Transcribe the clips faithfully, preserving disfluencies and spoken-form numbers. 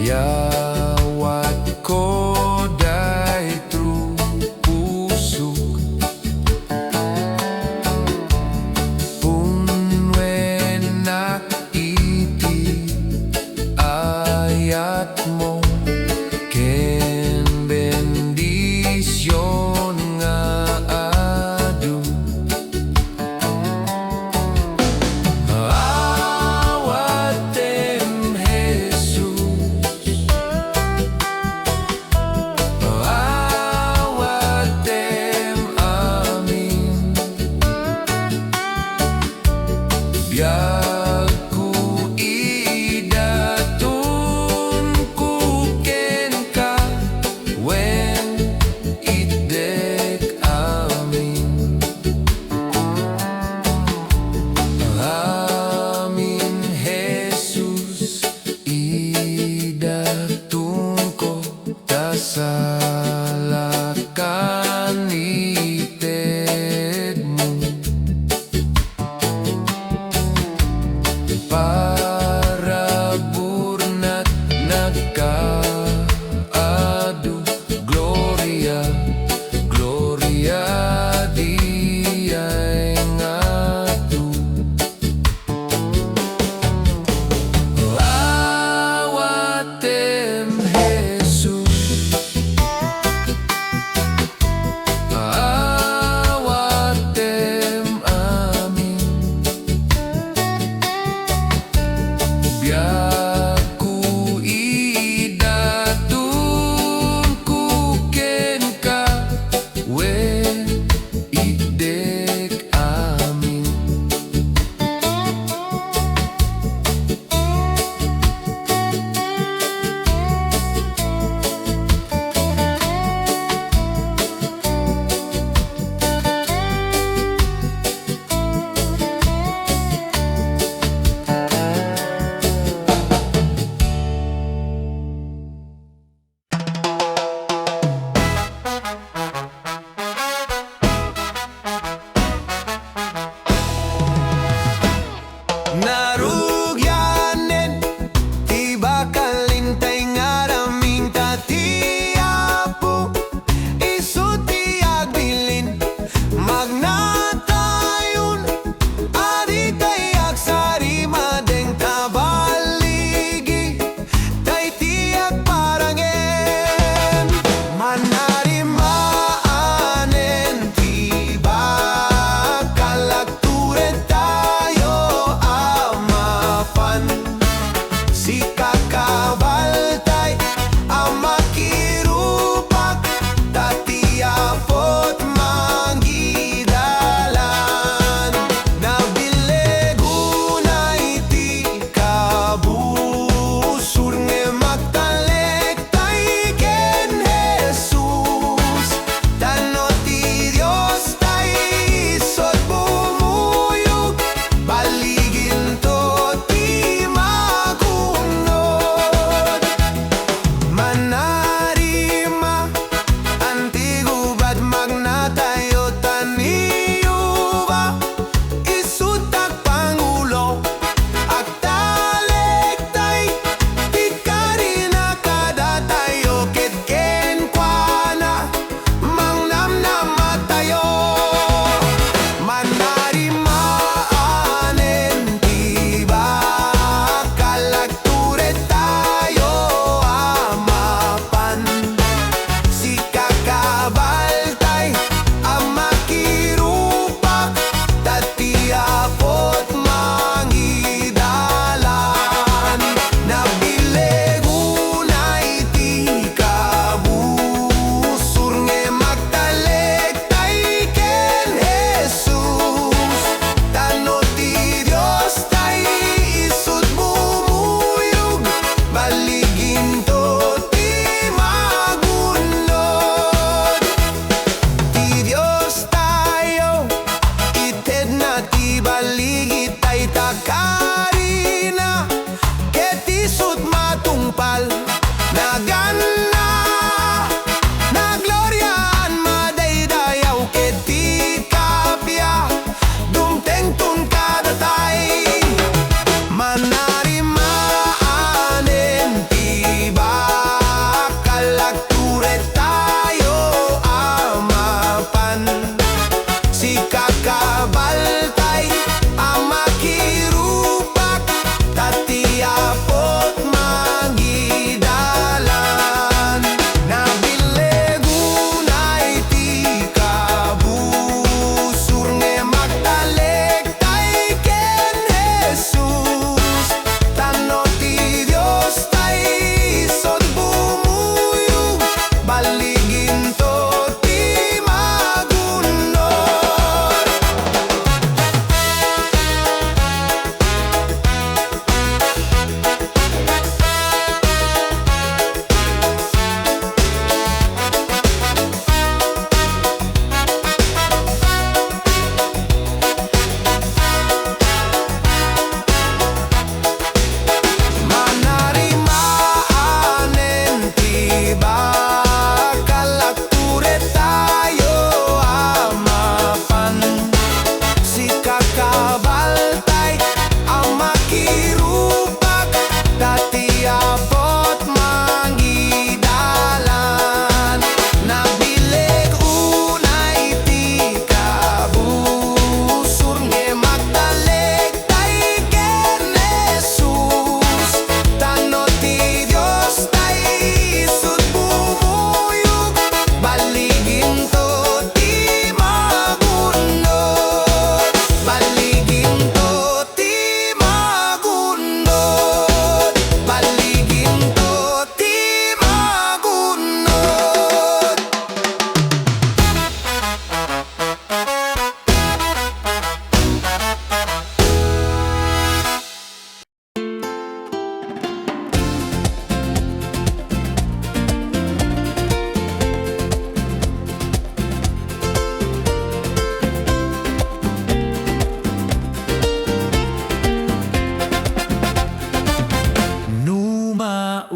Dayawatko daytoy pusok, punnuenak iti ayatmo ken bendision nga adu. Awatem, Jesus. Awatem amin. Biagko, idatonko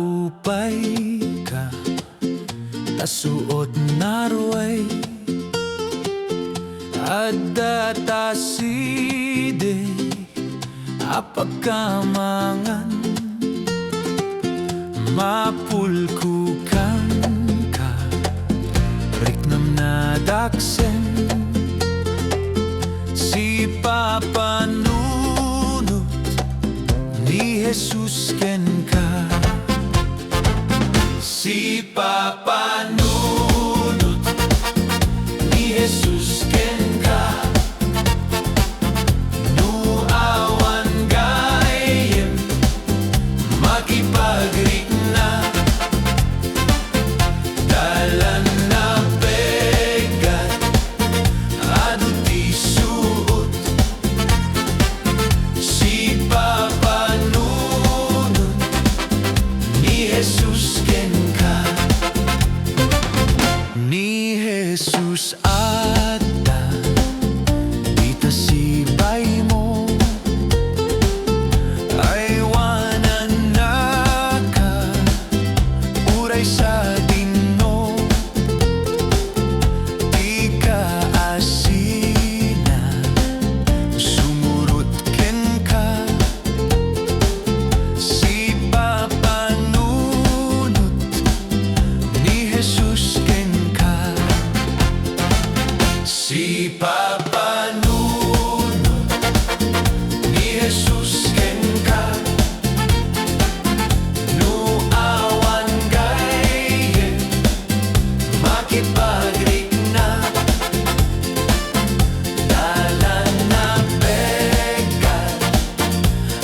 Upayka, ta suot na ruay. Adda ta sidi a pagkamangan. Mapulko kenka, riknam nadaksen. Sipapanunot ni Jesus kenka. Sipapanunot ni Jesus kenka. No awan gayyem, makipagrikna. Dalan a pegat, adu ti suot. Sipapanunot ni Jesus kenka. Ni Jesus adda dita sibaymo. Aywanannaka uray sadino. Dika asina, sumurot kenka. Sipapanunot ni Jesus kenka. Sipapanunot ni Jesus kenka. No awan gayyem, makipagrikna. Dalan a pegat,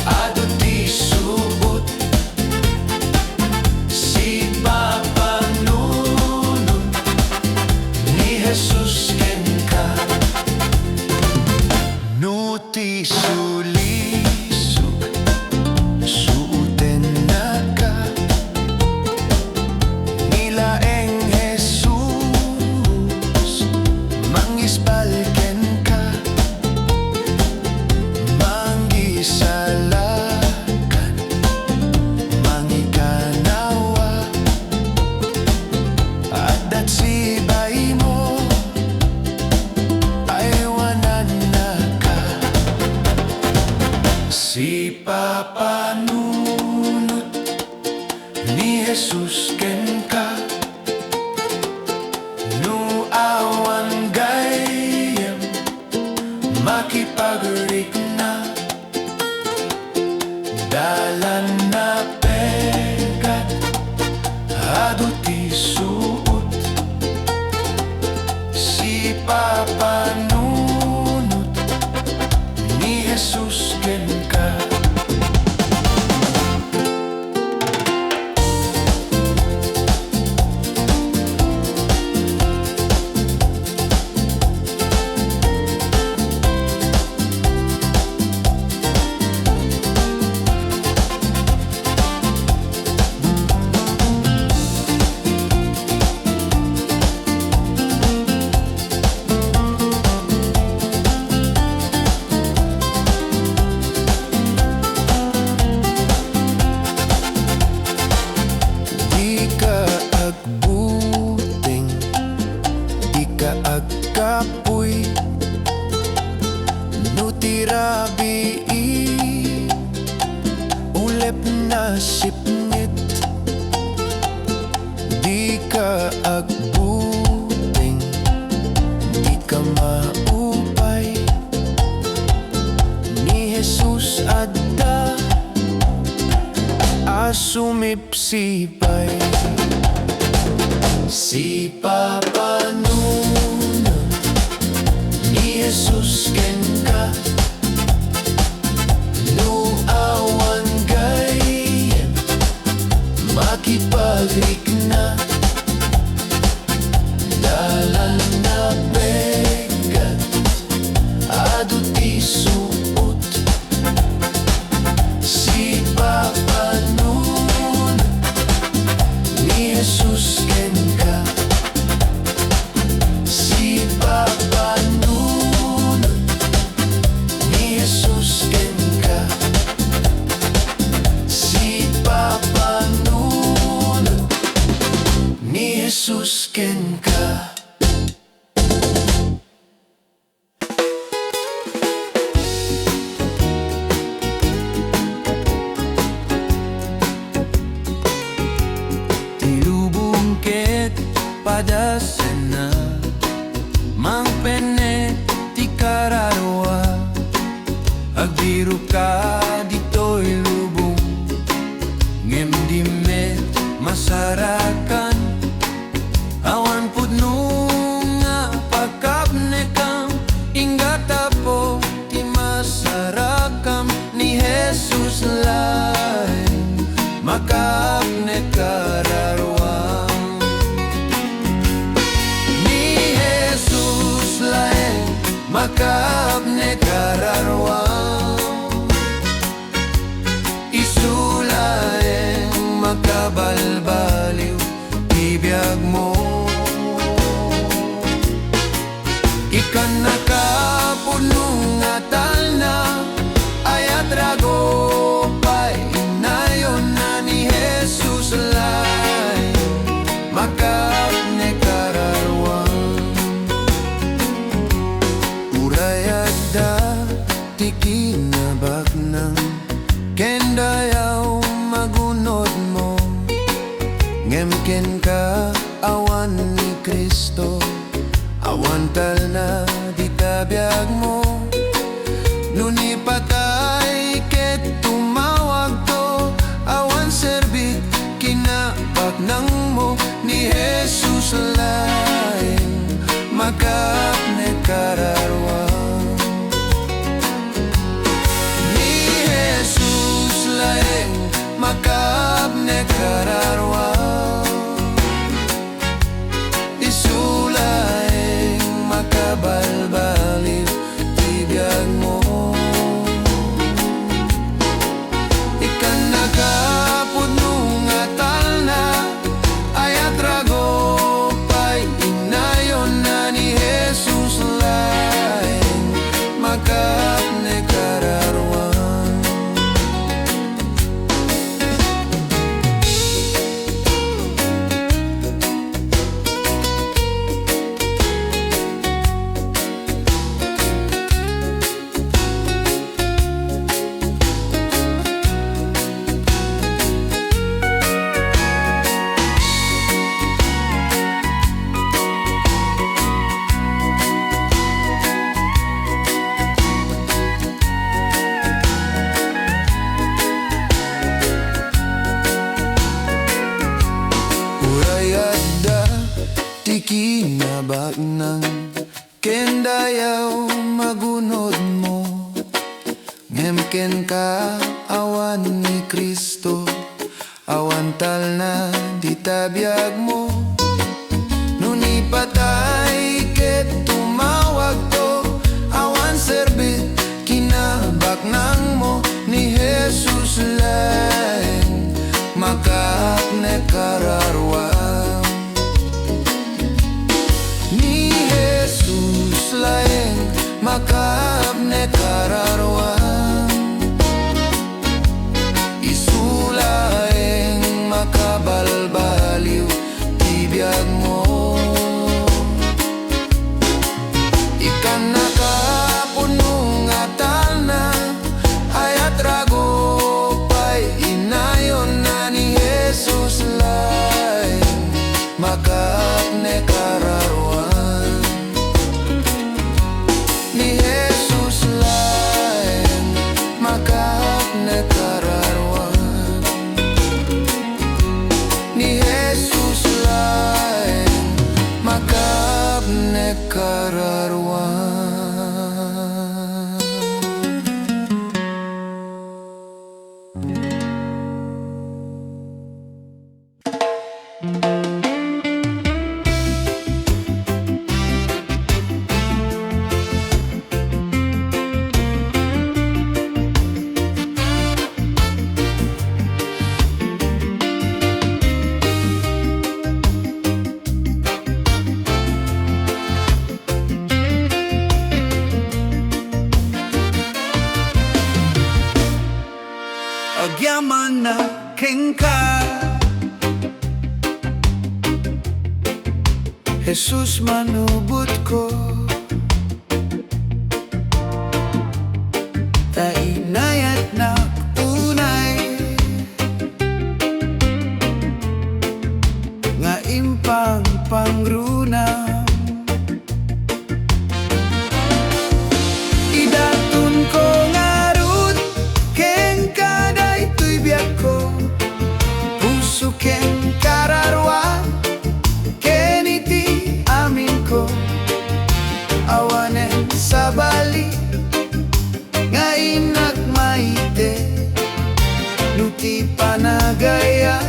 adu ti suot. Sipapanunot ni Jesus kenka. No ti sulisok, suotennaka. Ni laeng Jesus, mangisbal kenka. Mangisalakan, mangikanawa. Adda sibaymo, aywanannaka. Sipapanunot ni Jesus kenka. No awan gayyem, makipagrikna. Dalan a pegat, adu ti suot. Sipapanunot ni Jesus kenka. Dika agbuteng, dika agkapuy. No ti rabii, ulep nasipnget. Dika agbuteng, dika maupay. Ni Jesus adda a sumipsipay. Sipapanunot ni Jesus kenka. No awan gayyem, makipagrikna. Dalan a pegat, adu ti suot. Sipapanunot ni Jesus kenka. Sipapanunot ni Jesus kenka. Sipapanunot Jesus kenka. Ti lubong ket padasenna, mangpenne ti kararua. Agbiroka ditoy lubong, ngem di met masarakan. Awan pudno nga pakapnekam, ingga tapno ti masarakam, ni Jesus laeng makaapnek kararuam. Ni Jesus laeng makaapnek kararuam. Isu laeng makabalbaliw ti biagmo. Ikannaka pudno nga talna, ayat rago pay inayonna, ni Jesus laeng makaapnek kararuam. Uray adda ti kinabaknang ken dayaw magunodmo, ngem kenka awan ni Cristo, awan talna dita biagmo. No ni patay ket tumawagto, awan serbit kinabaknangmo, ni Jesus laeng makaapnek kararuam. Ni Jesus laeng makaapnek kararuam. Isu laeng makabalbaliw ti biagmo. Ikannaka pudno nga talna, ayat rago pay inayonna, ni Jesus laeng makaapnek kararuam. Uray adda ti kinabaknang ken dayaw magunodmo, ngem kenka awan ni Cristo, awan talna dita biagmo. No ni patay ket tumawagto, awan serbit kinabaknangmo, ni Jesus laeng makaapnek kararuam. Ni Jesus laeng makaapnek kararuam. Isu laeng makabalbaliw ti biagmo. Ikannaka pudno nga talna, ayat rago pay inayonna, ni Jesus laeng Jesus, manubotko, ta inayatnak unay nga impangpangrunam. Idatonko ngarud kenka daytoy biagko, puso ken kararua, ken iti aminko, awanen sabali nga innak maited no ti panagayat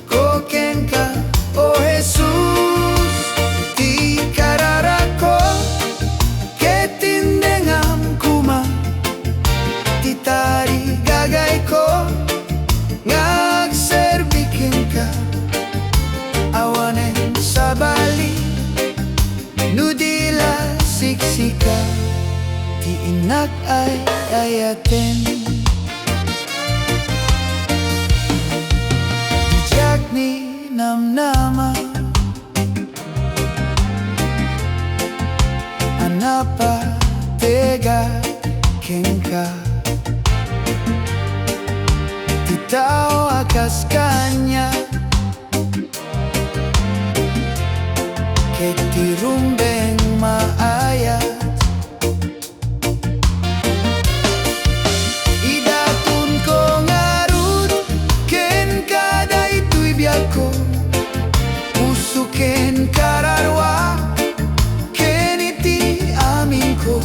ko kenka, O Jesus, ti kararako, ket indengam koma ti tarigagayko nga agserbi kenka, awanen sabali no di la siksika ti innak ay ayaten. Diak ninamnama a napategak kenka ti tao a kas kaniak, ket ti rumbeng maayat. Idatonko ngarud kenka daytoy biagko, puso ken kararua, ken iti aminko,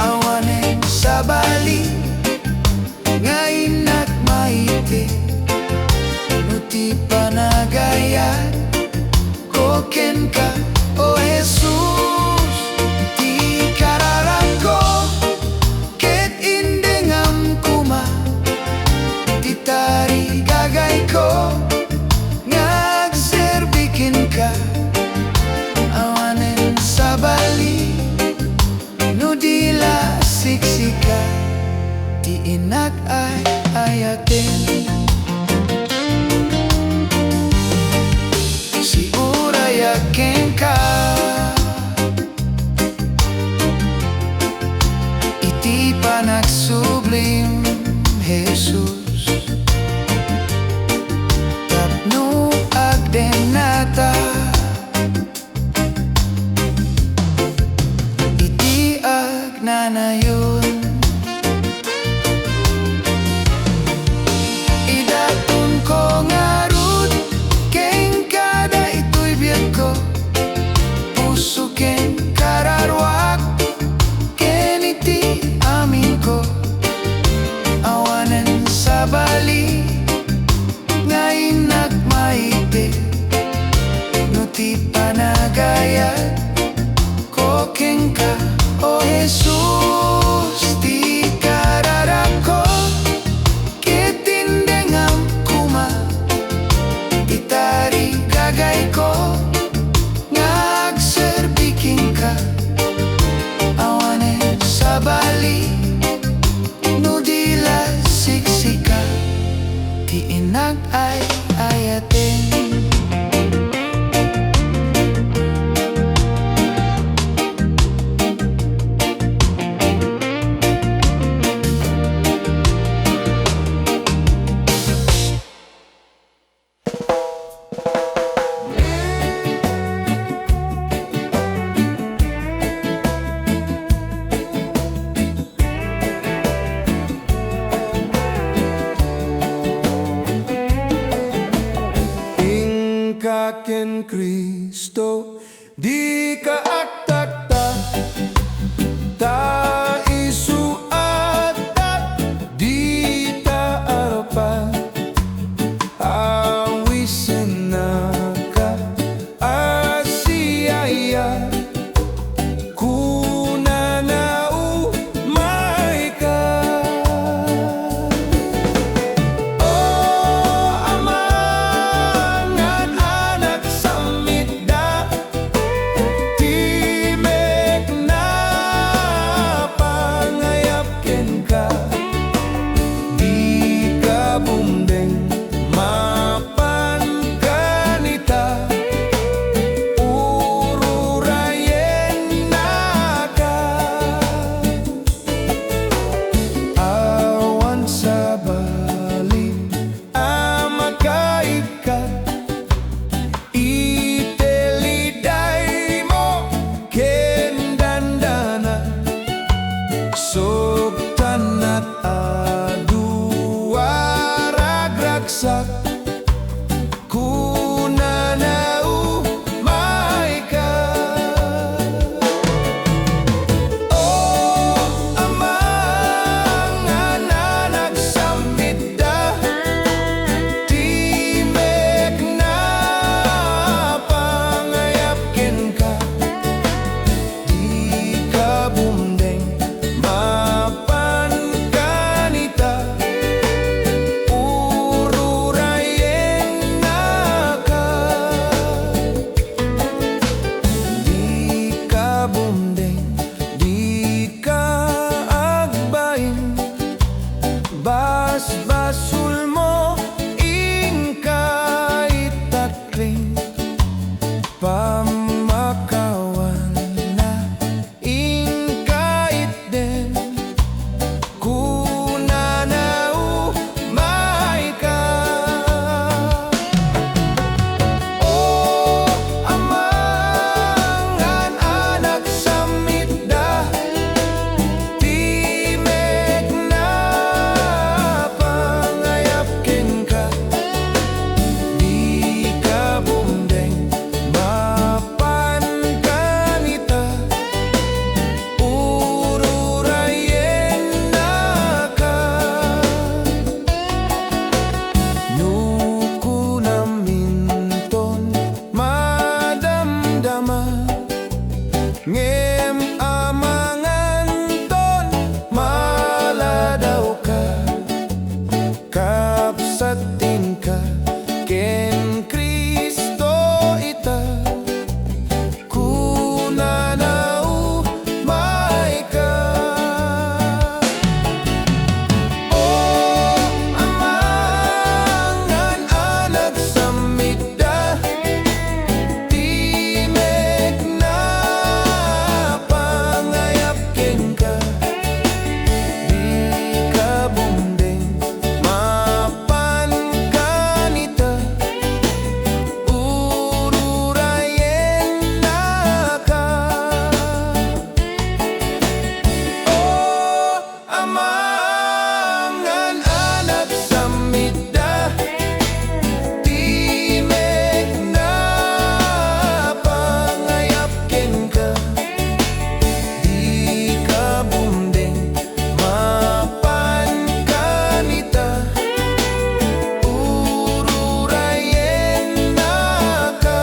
awanen sabali nga innak maited no ti panagayatko kenka, O Jesus, ti kararako, ket indengam koma ti tarigagayko nga agserbi kenka, awanen sabali no di la siksika ti innak ay ayaten. Siurayak kenka iti panagsublim, Jesus, tapno agdennata iti agnanayon. Idatonko ngarud kenka daytoy biagko, puso ken kararuak, ken iti aminko, awanen sabali nga innak maited no ti panagayatko kenka, O Jesus, ti kararako, ket indengam koma ti tarigagayko nga agserbi kenka, awanen sabali no di la siksika ti innak ay ayaten. Inka ken Cristo, dika agtaktak, ta isu adda dita arpa. Awisennaka a siaya, kunana, umayka. O Ama, ngan Anak, sammitda ti Kunana, umayka. O Ama nga nagsammit da, ti mekna a pangayap kenka, dika bumdeng, mapanka ita, ururayennaka. Dika bumdeng, dika agbain, basbasolmo, inka itatling, pamakawanna, inka itden. Kunana, umayka. O Ama nga nagsammit da, ti mekna a pangayap kenka, dika bumdeng, mapanka ita, ururayennaka. No kunaminton madamdama, ngem amanganton maladawka, kabsat, inka ken Cristo ita. Kunana, umayka. O Ama nga nagsammit da, ti mekna a pangayap kenka, dika bumdeng, mapanka ita, ururayennaka. O Ama nga nagsammit da, ti mekna a pangayap kenka, dika bumdeng, mapanka ita, ururayennaka.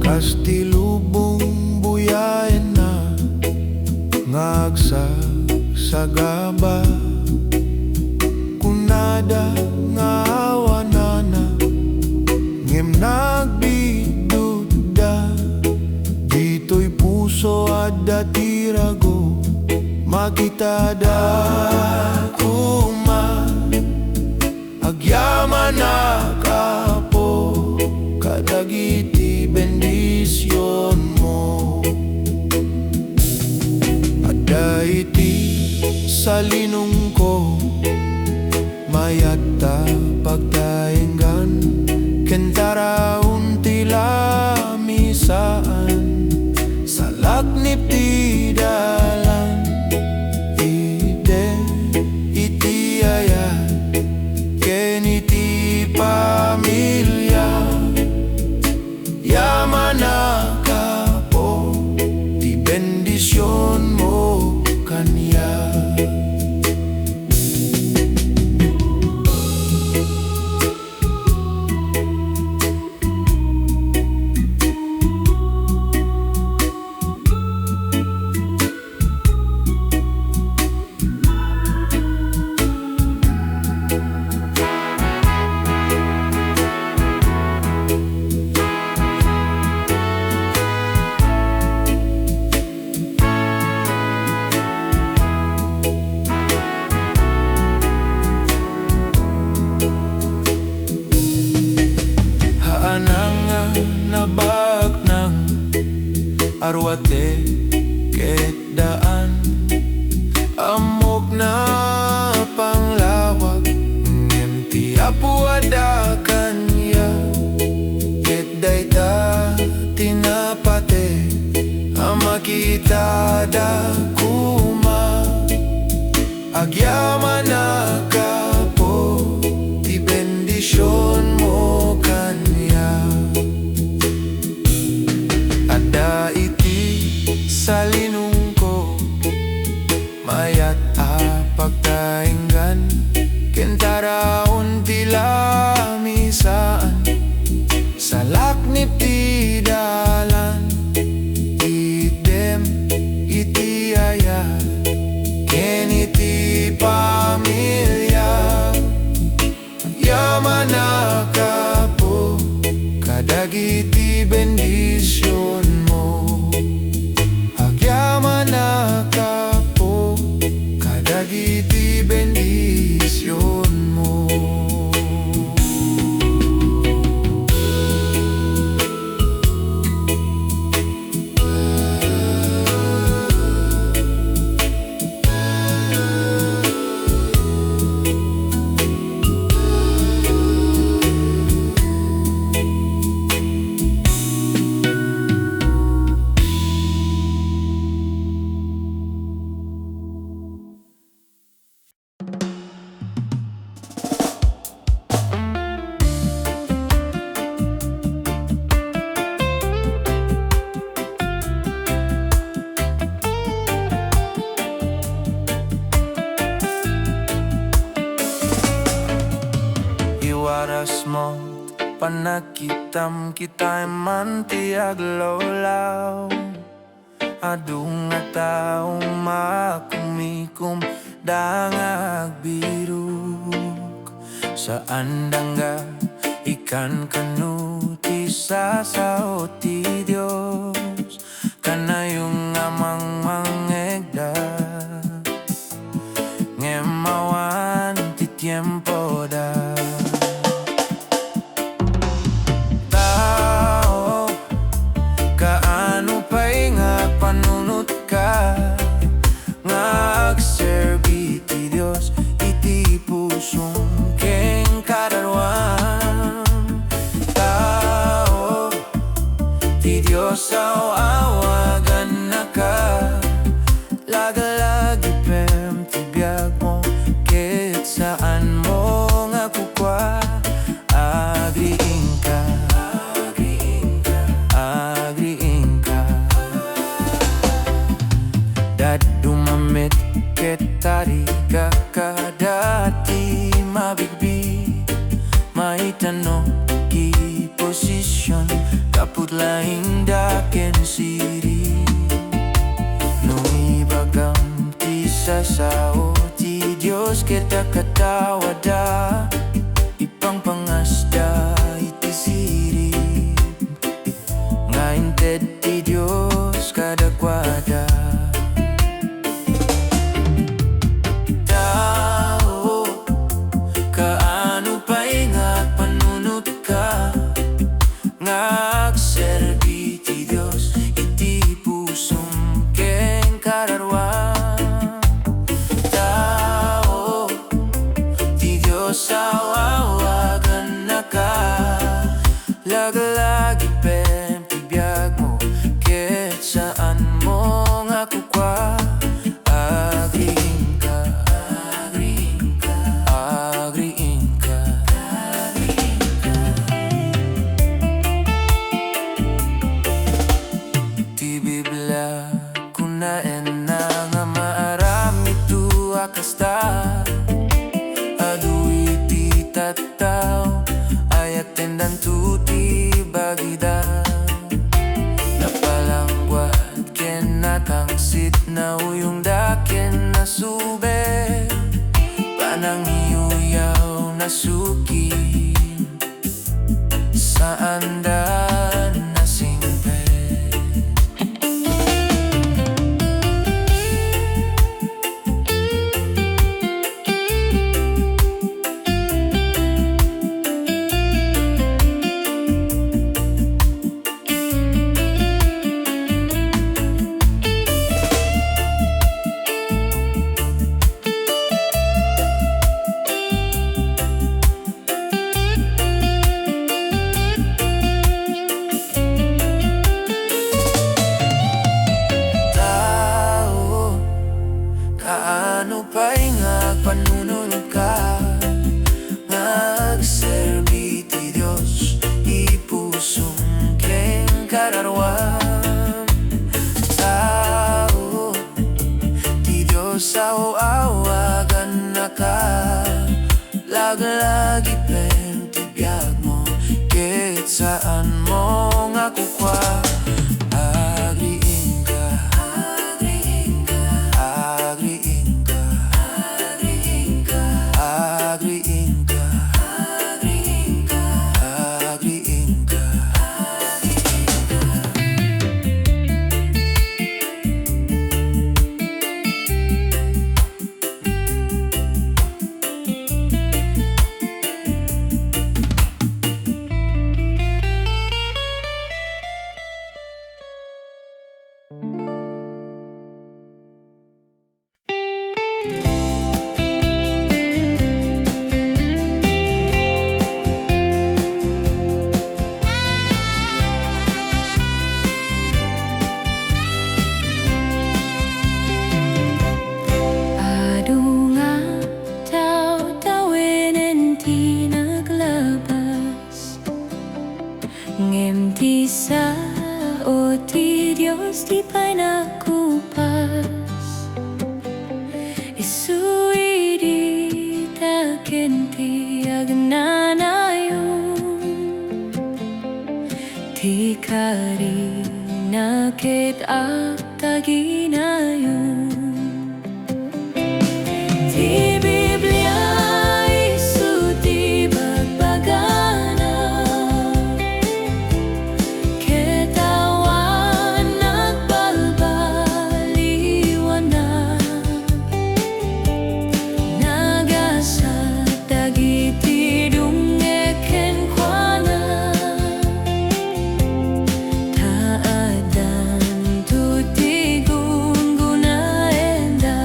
Kas ti lubong buyaenna nga agsagsagaba, kunada nga awanana, ngem nagbiddutda. Ditoy puso adda ti rago, makitada koma. Agyamanak, Apo, kadagiti bendisionmo. Adda iti salinongko, mayat ta pagtaenggan, ken taraon ti lamisaan, salaknip ti dalan. Ide iti ayat ken iti pamilia, yamanak, Apo, ti bendisionmo kaniak. Aruate ket daan, ammok na panglawag, ngem ti Apo adda kaniak, ket dayta ti napateg a makitada koma. Agyamanak, Apo, ti bendisionmo kaniak. Adda iti salinungko mayat a pagtaenggan, ken taraon ti lamisaan. Salaknib ti dalan, itdem iti ayat ken iti pamiliam. Agyamanak, Apo, kadagiti bendisionmo. Agyamanak, Apo, kadagiti bendisionmo. Iwarasmo, panagkitam, kitaem man ti aglawlaw. Adu nga tao makumikum, da nga agbirok. Saanda nga ikankano ti sasao ti Dios. Kanayon nga mangmangngegda, ngem awan ti tiempoda. Tao, kaano pay nga panunotka nga agserbi ti Dios iti pusom ken kadaruam? Tao, ti Dios aw-awagannaka, laglagipem ti biagmo, ket saanmo nga kukua. Agriingka, agriingka, agriingka. Dadduma met ket tarigak kadati mabigbi. Maitanok ti posision, kaput laeng da ken sirib. No ibagam ti sasao ti Dios ket a katawada, ipangpangasda iti sirib nga inted ti Dios kadakuada. Tao, kaano pay nga panunotka nga agserbi ti Dios iti pusom ken kararuam? Tao, ti Dios aw-awagannaka, laglagipem ti biagmo, ket saanmo nga kukua. Agriingka, agriingka, agriingka. Ti Biblia, kunaenna nga maaramidto a kasta. Adu iti tattao, ayat tendanto ti bagida. Napalangguad ken natangsit, nauyongda ken nasubek. Panangiuyaw, nasukir, saanda nasingpet. ka, laglagip ti biagmo, ket saanmo nga kukua. Agriingka, agriingka, agriingka, agriingka, agriingka, agriingka, agriingka. Adu nga tawtawenen ti naglabas, ngem ti sao ti Dios ti pay nagkupas. Isu idi ta ken ti agnanayon, ti karina ket agtaginayon. Ti Biblia isu ti bagbagana, ket awan nagbalbaliwana. Nagasat dagiti dumngeg kenkuana, ta addanto ti gunggonaenda.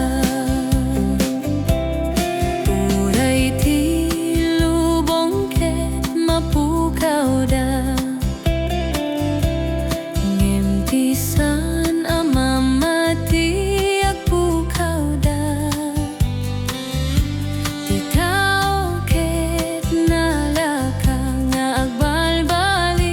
Uray ti lubong ket mapukawda, ngem ti saan a mamati agpukawda. Ti tao ket nalaka nga agbalbaliw,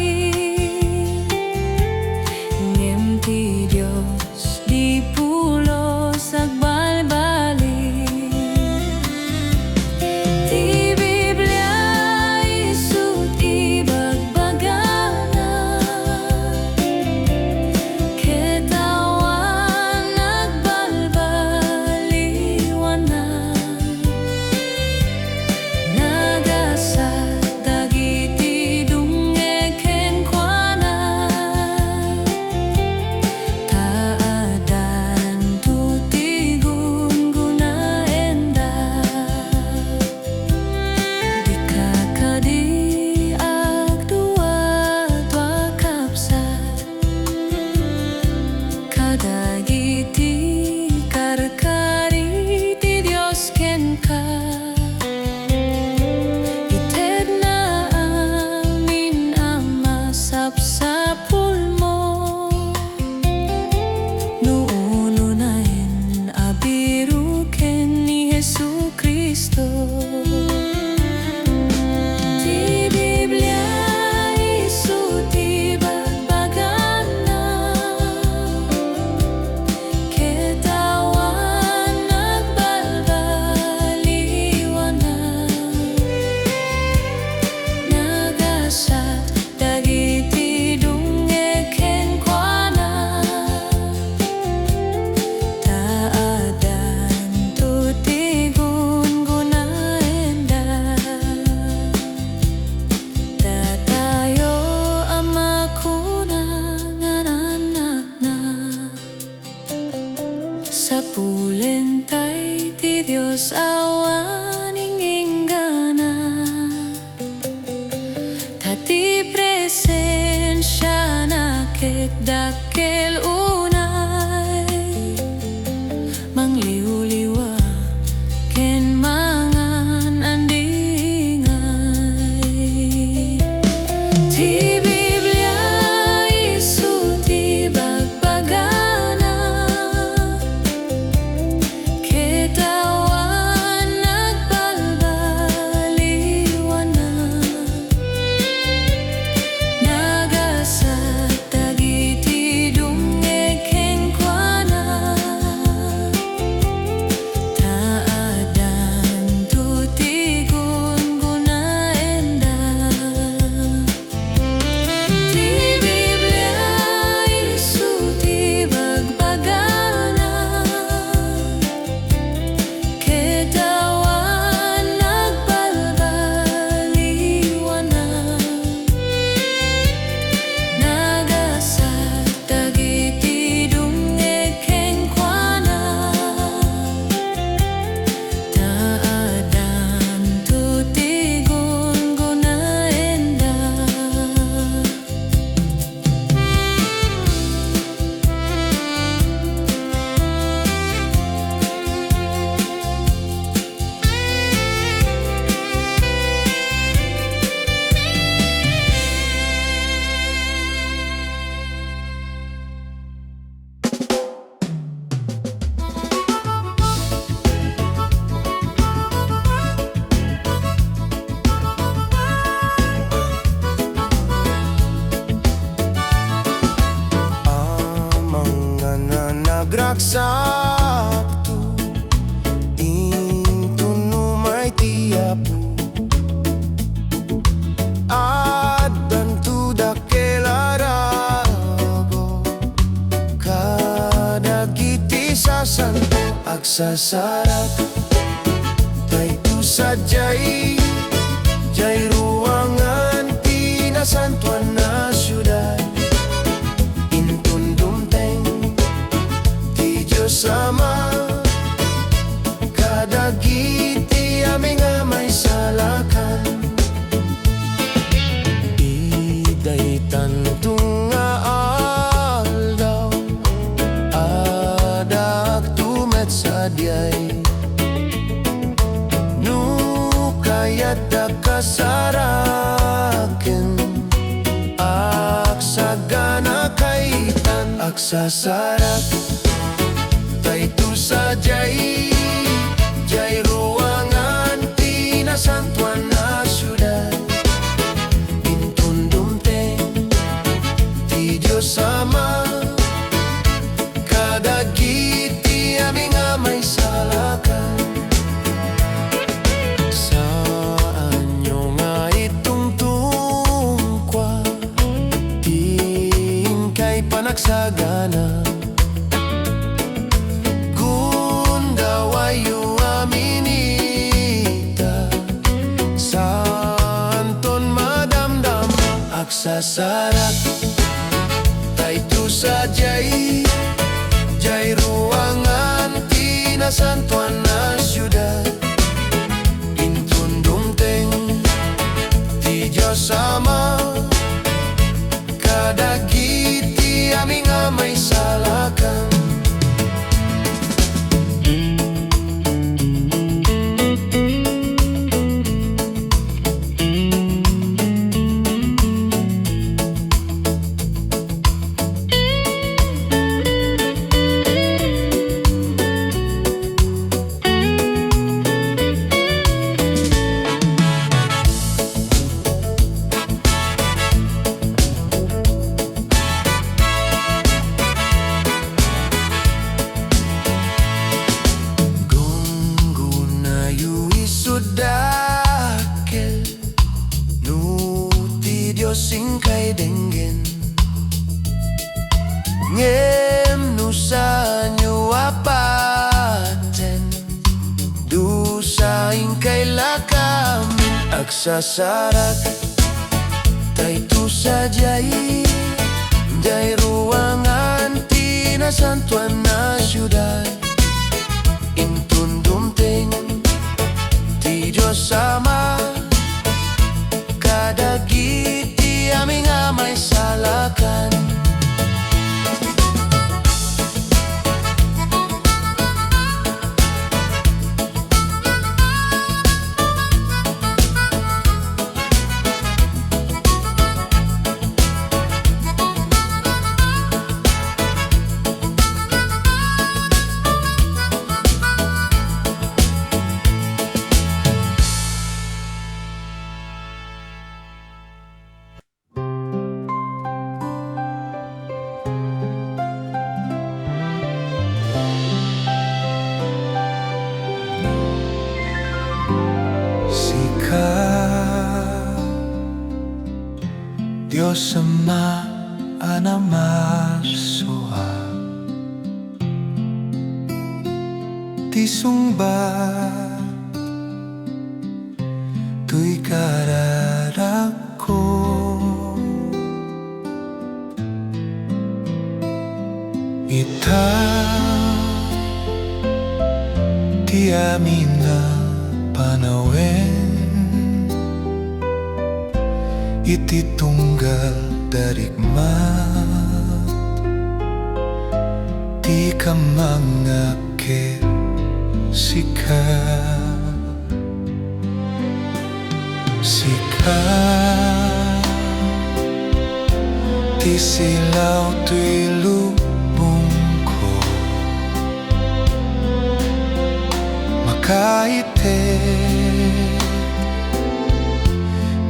ngem ti Dios di pulos agbalbaliw. Ti Biblia isu ti bagbagana, ket awan nagbalbaliwana. Nagasat dagiti dumngeg kenkuana, ta addanto ti gunggonaenda. Dika kadi agduadua, kabsat, kadagiti karkari ti Dios kenka. Itedna amin a masapsapulmo no unonaen a biroken ni Jesu-Cristo. Ti Biblia isu ti bagbagana, ket awan nagbalbaliwana. Nagasat dagiti dumngeg kenkuana, ta addanto ti gunggonaenda. Datayo a makuna nga nanakna, sapulentay ti Dios awan inginggana. Ta ti presensiana ket dakkel unay, mangliwliwa ken mangan-andingay. Ti Biblia isu ti bagbagana, ket awan nagbalbaliwana. Nagasat dagiti dumngeg kenkuana, Ragsakto inton umay ti Apo. Addanto dakkel a ragut kadagiti sasanto. Agsasarak daytoy sadiay, diay ruangan ti nasantoan a siudad. Inton dumteng ti Dios Ama kadagiti amin a maisalakan, idi daytanto nga aldaw, addaakto met sadiay. No kayatda kasaraken, agsagana kaitan. Agsasarak daytoy sadiay, diay ruangan ti nasantoan a siudad. Inton dumteng ti Dios Ama kadagiti amin a maisalakan. Saanyo nga itungtungkua ti inkay panagsagana. Gundawayyo amin ita, saanton madamdama. Agsasarak daytoy sadiay, diay ruangan ti nasantoan a siudad. Inton dumteng ti Dios Ama kadagiti amin a maisalakan. Gunggonayo isut' dakkel no ti Dios inkay denggen. Ngem no saanyo a paten, dusa inkay lakamin. Agsasarak daytoy sadiay, diay ruangan ti nasantoan a siudad. Inton dumteng ti Dios Ama kadagiti amin a maisalakan. Sika, Dios Ama a namarsua, ti sungbat toy kararakko. Ita ti amin a panawen iti tunggal darikmat ti kamangngak ket sika. Sika ti silaw toy lubongko, makaited,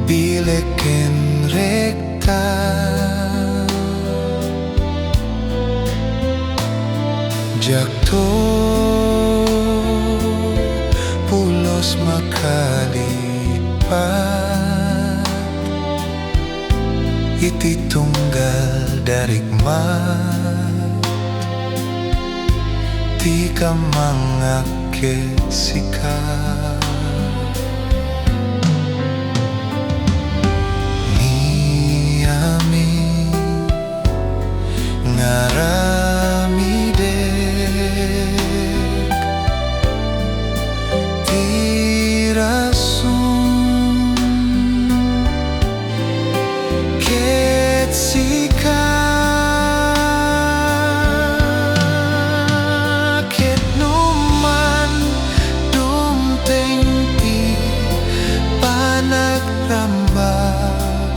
bilek ken rekta. Diakto pulos makalipat iti tunggal darikmat ti kamangak ket sika. Ni amin nga aramidek ti rason ket sika. Ket no man dumteng ti panagrambak,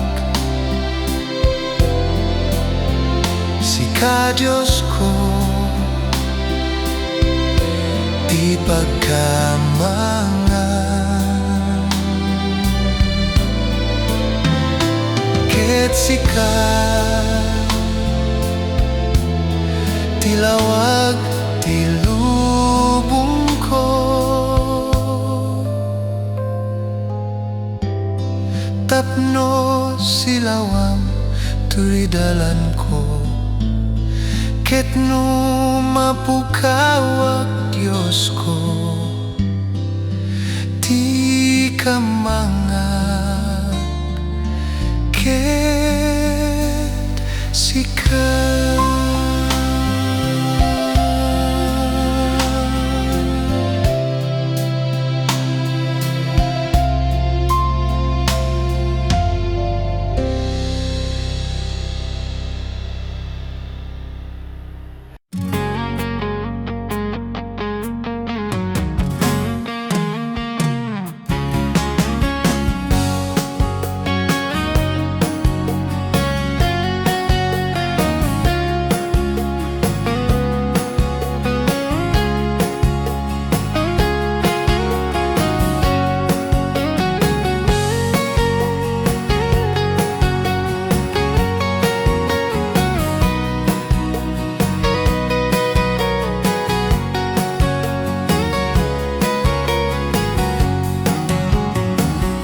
sika, Diosko, ti pagkamangan. Ket sika ti lawag ti lubongko. Tapno silawam toy dalanko, ket no mapukawak, Diosko, ti kamangak ket sika.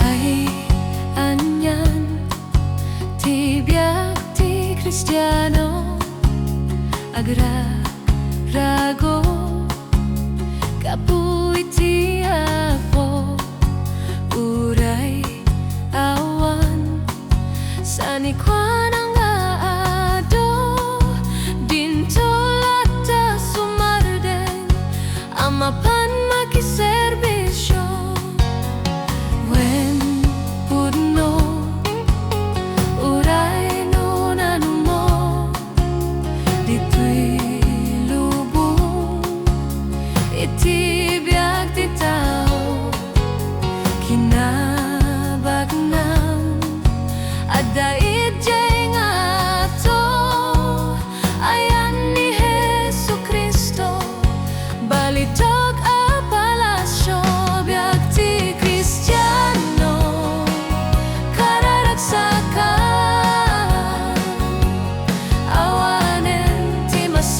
Ay, anian ti biag ti Kristiano, agrarago gapu iti Apo. Uray awan sanikuana nga adu, dinto latta sumardeng a mapan makiserbisio. Wen pudno, uray no nanumo, ditoy lubong iti biag ti tao, kinabaknang adda idiay nga ato, ayan ni Jesu-Cristo, balitok a palasio, biag ti Kristiano, kararagsakan, awanen ti mas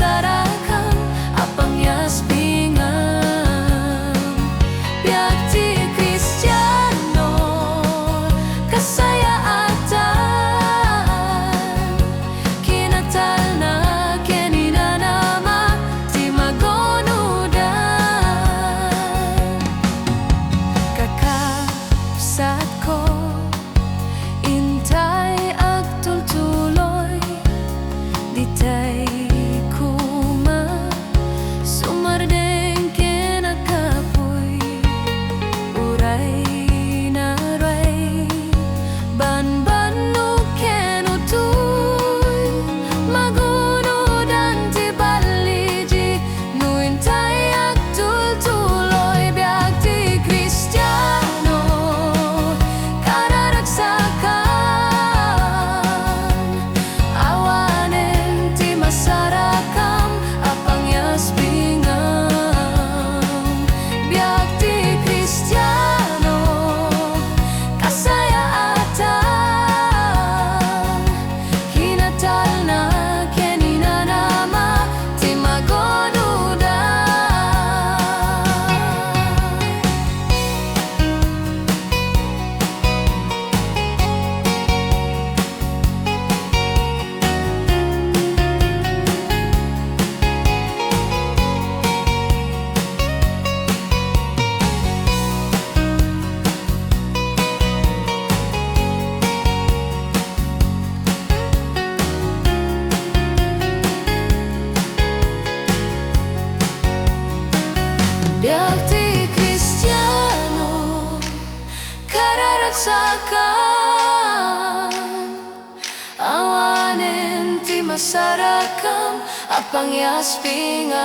Sarakam a pangiaspingam.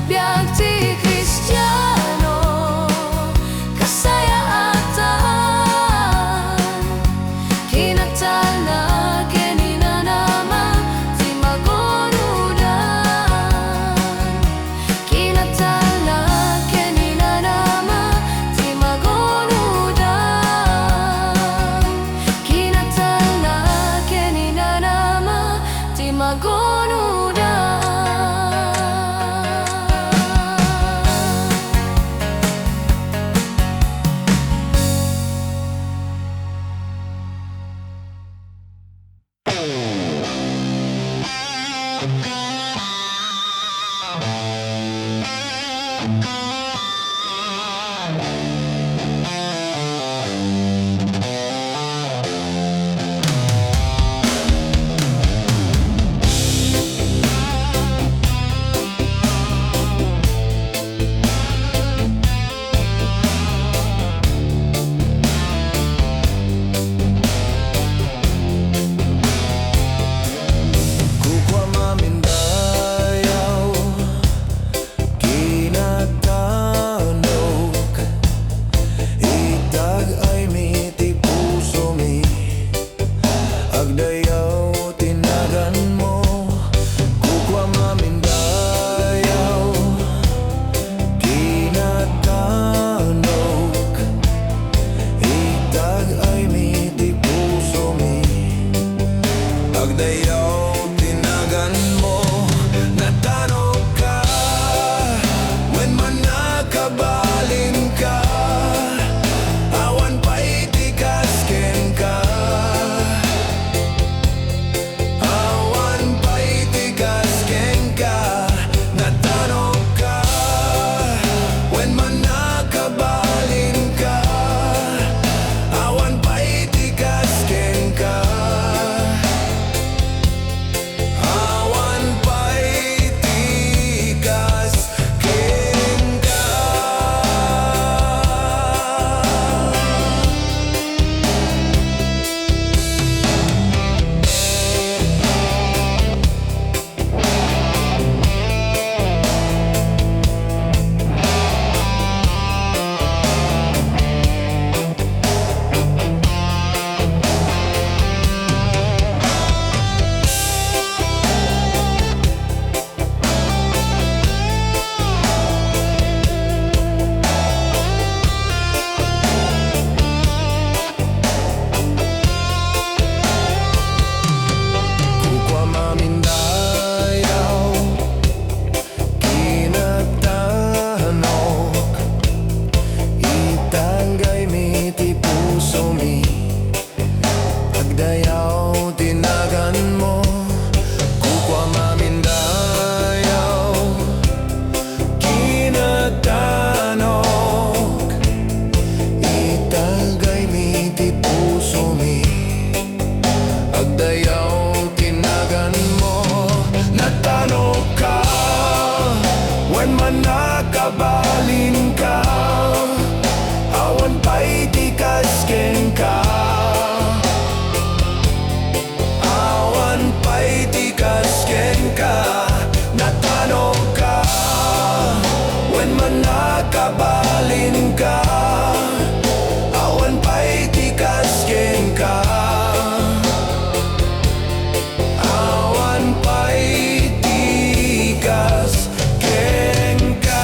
Biag ti Kristiano, kasayaatan. Kinatalna ken inanama ti magunodan. Kinatalna ken inanama ti magunodan. Kinatalna ken inanama ti magunodan. Kukuam amin dayaw, kinatanok, itag-aymi ti pusomi. Agdayaw ti naganmo, kukuam amin dayaw, kinatanok, itag-aymi ti pusomi. Agdayaw ti naganmo, natanokka, wen mannakabalinka, awan pay ti kas kenka. Awan pay ti kas kenka, natanokka, wen mannakabalinka, awan pay ti kas kenka. Awan pay ti kas kenka. Kukuam amin dayaw, kinatanok, itag-aymi ti pusomi. Agdayaw ti naganmo, kukuam amin dayaw, kinatanok, itag-aymi ti pusomi. Agdayaw ti naganmo, natanokka, wen mannakabalinka, awan pay ti kas kenka. Awan pay ti kas kenka, natanokka, wen mannakabalinka, awan pay ti kas kenka. Awan pay ti kas kenka.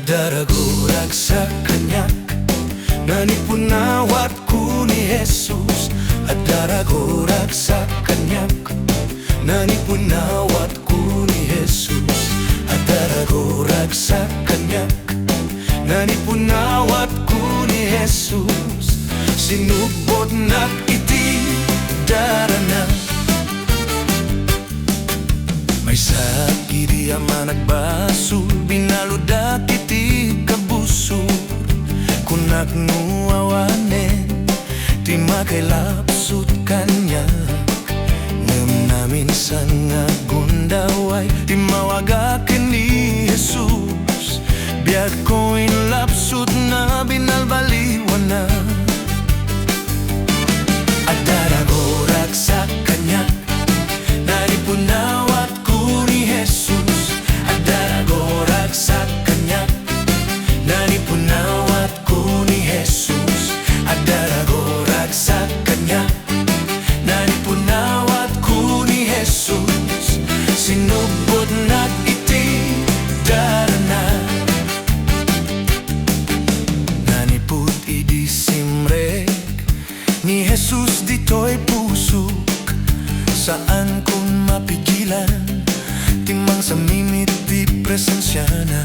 Adda ragsak kaniak, naipunawat, ku ni Jesus. Adda ragsak kaniak, naipunawat, ku ni Jesus. Adda ragsak kaniak, naipunawat, ku ni Jesus. Sinubbotnak iti darana. Maysa idi a managbasol, binaludak iti kabusor. Kunak no awanen ti makailapsut kaniak. Ngem naminsan nga agundaway, timmawagak ken ni Jesus. Biagko inlapsutna, binalbaliwanna. Adda ragsak kaniak, naipunawat, ku ni Jesus. Adda ragsak kaniak, naipunawat, ku ni Jesus. Adda ragsak kaniak, naipunawat, ku ni Jesus. Sinubbotnak iti darana. Nanipud idi simrek ni Jesus ditoy pusok, saankon mapigilan ti mangsamimit ti presensiana.